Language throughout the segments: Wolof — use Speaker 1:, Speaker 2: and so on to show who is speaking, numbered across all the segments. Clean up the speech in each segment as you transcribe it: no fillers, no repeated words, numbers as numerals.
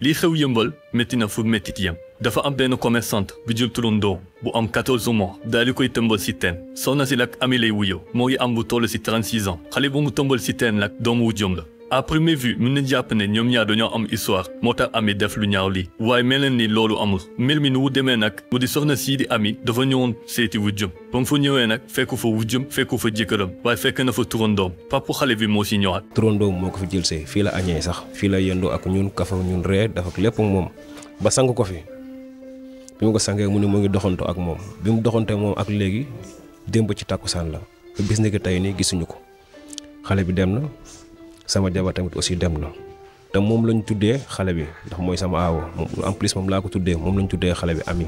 Speaker 1: lii xew yëmbal métti na fu méttit yam dafa am benn commerçante bu jël turandoo bu am 14 mois daal di koy tëmbal si teen soxna si nag Ami lay wuyoo moo ngi am bu toll si 36 ans xale bu mu tëmbal si teen nag doomu wujjam la à première vue mën na jàpp ne ñoom ñaar dañoo am histoire moo tax Ami def lu ñaaw lii waaye mel na ni loolu amul mbir mi nu mu demee nag mu di soxna sii di Ami dafa ñëwoon seeti wujjam ba mu fa ñëwee nag fekku fa wujjam fekku fa jëkkëram waaye fekk na fa turandoom papu xale bi moo si ñëwaat.
Speaker 2: turandoom moo ko fi jël see fii la añee sax fii la yendoo ak ñun kafa ñun ree dafa ak lépp moom ba sang ko fi bi mu ko sangee mu ne mu ngi doxantu ak moom bi mu doxantee moom ak léegi démb ci tàkkusaan la ba bis ni ki tey nii gisuñu ko xale bi dem na. sama jabar tamit aussi dem na te moom lañ tuddee xale bi ndax mooy sama aawo moom en plus moom laa ko tuddee moom lañ tuddee xale bi Ami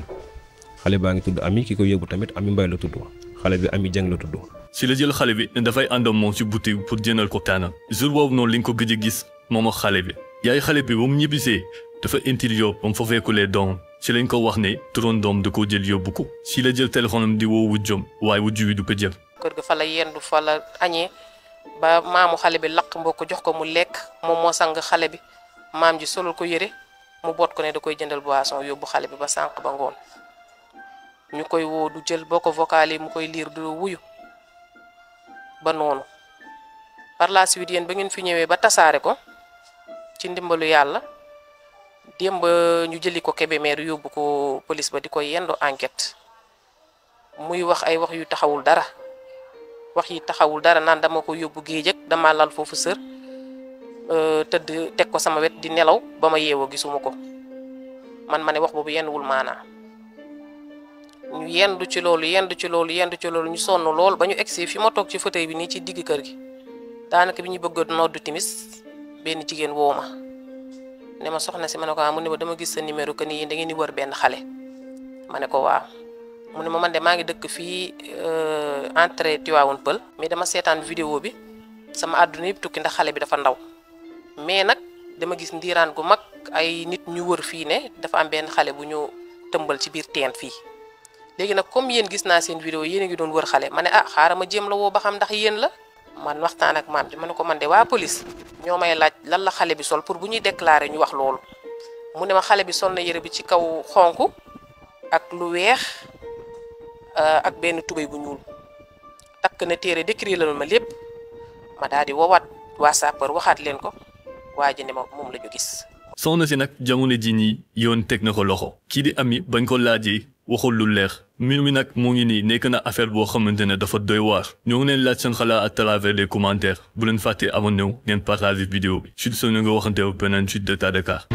Speaker 2: xale baa ngi tudd Ami ki ko yóbbu tamit Ami Mbay la tudd xale bi Ami Jeng la tudd.
Speaker 1: si la jël xale bi ne dafay ànd ak moom si boutique pour jëndal ko kaanam jour boobu noonu li nga ko gëj a gis moom ak xale bi yaay xale bi ba mu ñibbisee dafa intelligent ba mu fa fekkulee doomam si lañ ko wax ne turandoom da koo jël yóbbu ko si la jël téléphone am di woo wujjam waaye wujju wi du ko jël.
Speaker 3: kër ga fa la yendu fa la añee ba maamu xale bi laq mbokk jox ko mu lekk moom moo sang xale bi maam ji solul ko yére mu boot ko ne da koy jëndal boisson yóbbu xale bi ba sànq ba ngoon ñu koy woo du jël boo ko vocalé mu koy liir du wuyu ba noonu par la suite yéen ba ngeen fi ñëwee ba tasaare ko ci ndimbalu yàlla démb ñu jëli ko Kébémer yóbbu ko police ba di koy yendoo enquête muy wax ay wax yu taxawul dara wax yi taxawul dara naan dama ko yóbbu géej ak dama lal foofu sër tëdd teg ko sama wet di nelaw ba ma yeewoo gisuma ko man ma ne wax boobu yenduwul maanaa ñu yendu ci loolu ñu sonn lool ba ñu egsi fi ma toog ci fauteuil bi nii ci digg kër gi daanaka bi ñu bëgg noddu timis benn jigéen woo ma ne ma soxna si ma ne ko mu ne ma dama gis sa numéro que ni da ngeen di wër benn xale ma ne ko waaw mu ne ma man de maa ngi dëkk fii entrée Tivaouane Peulh mais dama seetaan vidéo bi sama àdduna yëpp tukki ndax xale bi dafa ndaw mais nag dama gis ndiiraan gu mag ay nit ñu wër fii ne dafa am benn xale bu ñu tëmbal ci biir teen fii léegi nag comme yéen gis naa seen vidéo yéen a ngi doon wër xale ma ne xaaral ma jéem la woo ba xam ndax yéen la man waxtaan ak maam ji ma ne ko man de waa police ñoo may laaj lan la xale bi sol pour bu ñuy déclarer ñu wax loolu mu ne ma xale bi sol na yére bi ci kaw xonk ak lu weex ak benn tubéy bu ñuul takk na téere décrit la ma lépp ma daal di woowaat waa sapeur waxaat leen ko waa ji ne ma moom la ñu gis.
Speaker 1: soxna si nag jamono ji nii yoon teg na ko loxo kii di Ami bañ ko laajee waxul lu leer mbir mi nag moo ngi nii nekk na affaire boo xamante ne dafa doy waar ñoo ngi leen laaj seen xalaat à travers les commentaires bu leen fàttee abonné wu ngeen partager vidéo bi Sud Sonko nga waxante wu beneen Sud de Dakar.